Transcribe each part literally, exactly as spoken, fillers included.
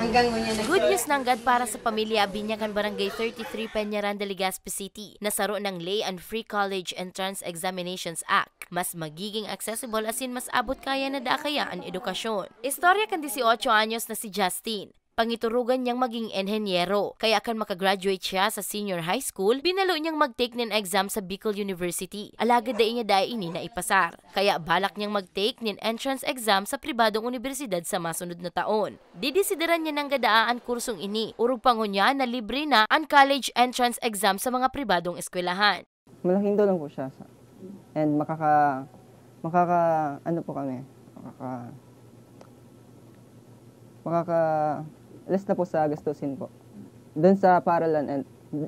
Good news nanggad para sa pamilya Abiña kan Barangay thirty-three Peñaranda, Legazpi City, na saro nang Ley an Free College Entrance Examinations Act. Mas magiging accessible asin mas abot kaya na daa kaya an edukasyon. Istorya kan dieciocho anyos na si Justin. Pangiturugan niyang maging enhenyero, kaya kan makagraduate siya sa senior high school, binalo niyang mag-take nin exam sa Bicol University. Alagad dai niya dai ini naipasar. Kaya balak niyang mag-take nin entrance exam sa pribadong unibersidad sa masunod na taon. Didesideran niya nanggad daa an kursong ini, orog pa ngunyan na libre na an college entrance exam sa mga pribadong eskwelahan. Malaking tulong po siya sa, and makaka, makaka, ano po kami, makaka, makaka, less na po sa gastusin po. Doon sa paralan and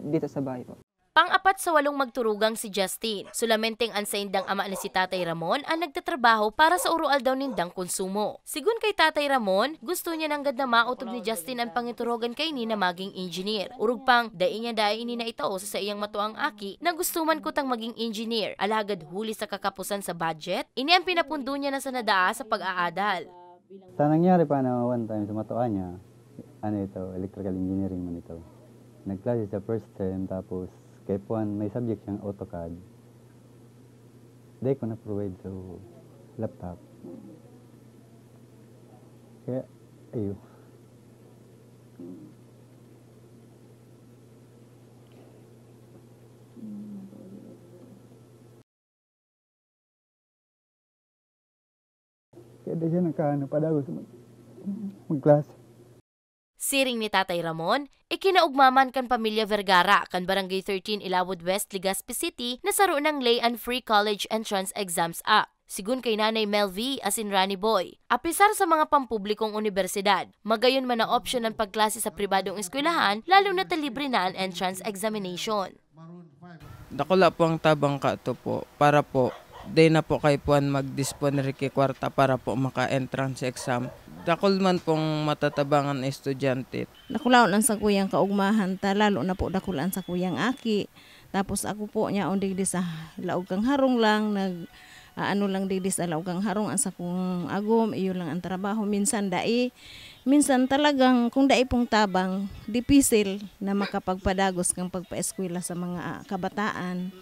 dito sa bahay po. Pang-apat sa walong magturugang si Justin. Solamenteng an saindang ama na si Tatay Ramon an nagtatrabaho para sa uro-aldaw nindang konsumo. Sigon kay Tatay Ramon, gusto niya nanggad na maotob ni Justin an pangiturugan kaini na maging engineer. Orog pang, dai niya dai ini naitao sa saiyang matuang aki na gusto man kutang maging engineer, alagad huli sa kakapusan sa budget, ini an pinapundo niya na sana daa sa pag-aadal. Sa nangyari pa na one time sa matuwa niya, ano ito, electrical engineering man ito. Nagklase sa first sem, tapos kay Puan, may subject siyang AutoCAD. Dahil ko na-provide sa laptop. Kaya, ayun. Kaya di siya nagkaano, padagos mag, magklase. Siring ni Tatay Ramon, ikinaugma man kan pamilya Vergara kan Barangay thirteen Ilawod West, Legazpi City na saro nang Ley an Free College Entrance Exams Act. Sigun kay Nanay Melvi asin Rani Boy, apisar sa mga pampublikong unibersidad, magayon man na opsyon an pagklase sa pribadong eskwelahan, lalo na ta libre na an entrance examination. Dakula po ang tabang kato po para po dai na po kaipuhan mag-dispon riki kwarta para po maka-entrance exam. Dakul man pong matatabangan na estudyante. Dakulaon ang sakuyang kaugmahan ta, lalo na po dakul ang sakuyang aki. Tapos ako po, nyaon digdi sa laog kang harong lang, nag-aano lang digdi sa laog kang harong, ang sakong agom, iyo lang ang trabaho. Minsan dai, minsan talagang kung dai pong tabang, dipisil na makapagpadagos kang pagpaeskwela sa mga, ah, kabataan.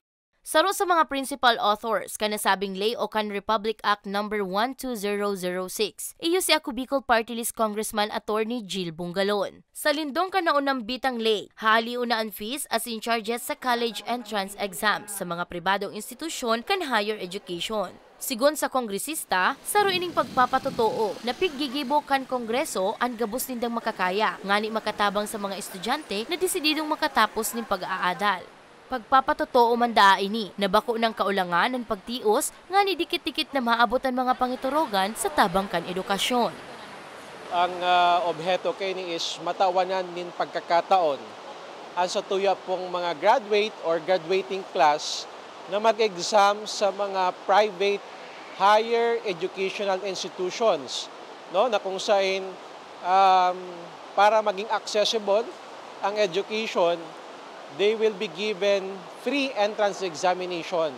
Saro sa mga principal authors kan nasabing ley o kan Republic Act Number one two zero zero six, iyo si Ako Bicol Party List Congressman Attorney Jil Bungalon. Sa lindong kan naunang bitang ley, hahalion na an fees asin charges sa college entrance exams sa mga pribadong institusyon kan higher education. Sigon sa kongresista, saro ining pagpapatotoo na piggigibo kan Kongreso an gabos nindang makakaya ngani makatabang sa mga estudyante na desididong makatapos nin pag-aadal. Pagpapatotoo man daa ini na bako nang kaulangan an pagtios ngani dikit-dikit na maabot an mga pangiturogan sa tabang kan edukasyon. Ang, ah, obheto kaini is matawanan nin pagkakataon an satuya pong mga graduate or graduating class na mag-exam sa mga private higher educational institutions, no, na kung sain, um, para maging accessible ang education, they will be given free entrance examination.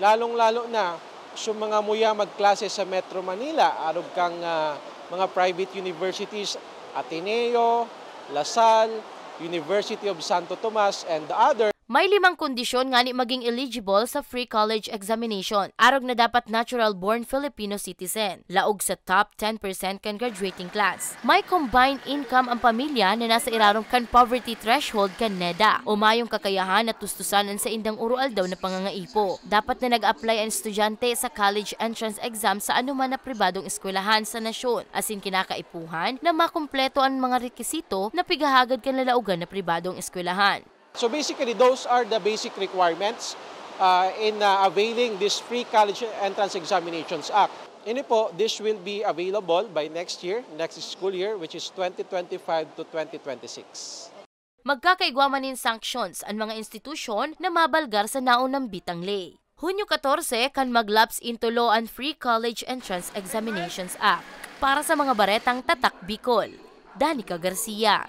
Lalong-lalo na sa mga muya magklase sa Metro Manila, arog kang, ah, mga private universities, Ateneo, La Salle, University of Santo Tomas, and the other. May limang kondisyon ngani magin eligible sa free college examination, arog na dapat natural-born Filipino citizen, laog sa top ten percent kan graduating class. May combined income an pamilya na nasa irarom kan poverty threshold kan NEDA, o mayong kakayahan na tustusan an saindang uro-aldaw na pangangaipo. Dapat na nag-apply an estudyante sa college entrance exam sa anoman na pribadong eskwelahan sa nasyon, asin kinakaipuhan na makumpleto an mga rekisito na pighahagad kan lalaogan na pribadong eskwelahan. So basically, those are the basic requirements, uh, in, uh, availing this Free College Entrance Examinations Act. Ini po, this will be available by next year, next school year, which is twenty twenty-five to twenty twenty-six. Magkakaigwa man nin sanctions an mga institusyon na mabalgar sa naunang bitang ley. Hunyo katorse kan mag-lapse into law an Free College Entrance Examinations Act. Para sa mga baretang Tatak Bicol, Danica Garcia.